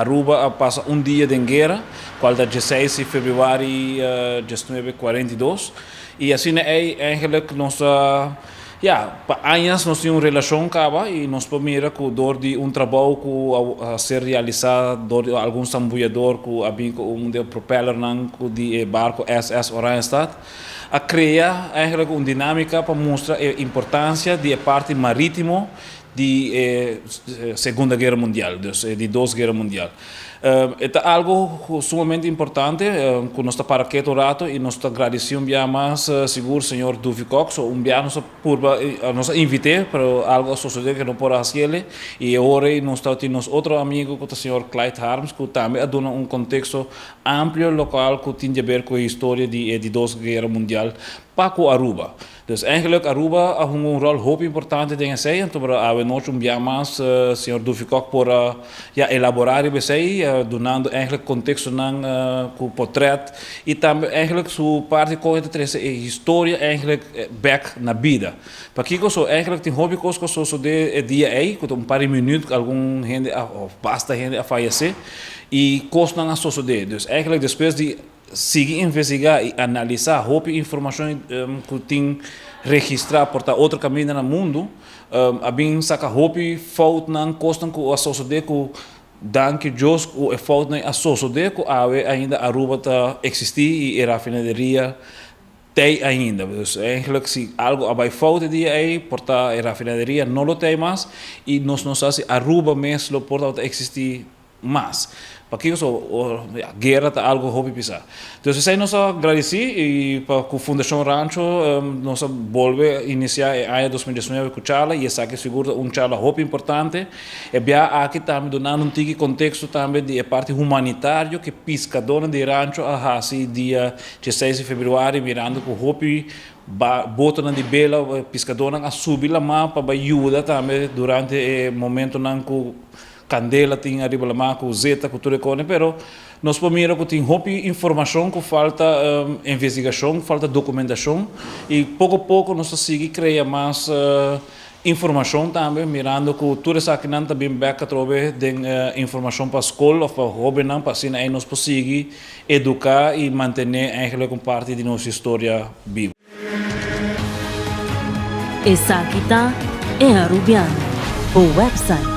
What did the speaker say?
Aruba a pasa un dia den guera, cual ta 16 di februari 1942. Y asina ey eigenlijk nos a, ya, pa añas nos tin un relacion caba y nos por mira cu door di un trabou cu a ser realisa door di algun sambuyador cu a bin cu un di e propellernan cu di e barco SS Oranjestad a crea eigenlijk un dinamica pa mustra e importancia di e parti maritimo di e Segunda Guera Mundial, dus e di dos Guera Mundial. E ta algo sumamente importante cu nos ta para keto un rato y nos ta gradici un bia mas sigur señor Duvi Kock, so un bia nos a purba, nos a invite pero algo a sosode cu no por a haciele y e ora ey nos ta tin nos otro amigo cu ta señor Clyde Harms cu tambe a duna un contexto amplio locual cu tin di haber cu e historia di e di dos Guera Mundial pa cu Aruba. Dus eigenlijk Aruba a hunga un rol hopi importante den esey, anto pero awe nochi un bia mas señor Duffy Kock por a ya elabora riba esey, dunando eigenlijk contextonan cu potret y tambe eigenlijk su parti con e ta trece e historia eigenlijk bek na bida. Pakico so eigenlijk tin hopi cos cu a sosode e dia ey, cu ta un par di minuut algun hende a of basta hende a fayece y cosnan a sosode. Dus eigenlijk despues di sigui investigá i analisá hopi informashon ku tin registrá por ta otro kaminda na mundu, a bin saka hopi foutnan, kosnan ku a sosodé ku danki Dios ku e foutnan a sosodé ku awe ainda Aruba ta eksistí i e rafinaderia t'ei ainda. Dus eigenlijk si algo a bai fout e dia ei, por ta e rafinaderia no lo t'ei mas i nos no sa si Aruba mes lo por tabata eksistí mas. Pakiko so ya guera ta algo hopi pisa. Dus esei nos a gradisi y pa cu Fundacion Rancho nos a bolbe inicia e aña 2019 cu charla y esaki sigur ta un charla hopi importante. E bia aki tambe dunando un tiki contexto tambe di e parti humanitario cu piscadornan di Rancho a haci dia 16 di februari mirando cu hopi botonan di bela piscadornan a subi lama pa bay yuda tambe durante e momentonan cu Candela tin ariba la cu zeta cu tur e cone, pero nos por mira cu tin hopi informacion cu falta investigacion, falta documentacion y poco poco nos ta sigui crea mas informacion tambe mirando cu tur esakinan ta bin bek atrobe den informacion pa scol of pa hobennan pa asina ey nos por sigui educa y mantene eigenlijk un parti di nos historia bibo. Esaki ta E Arubiano, bo website.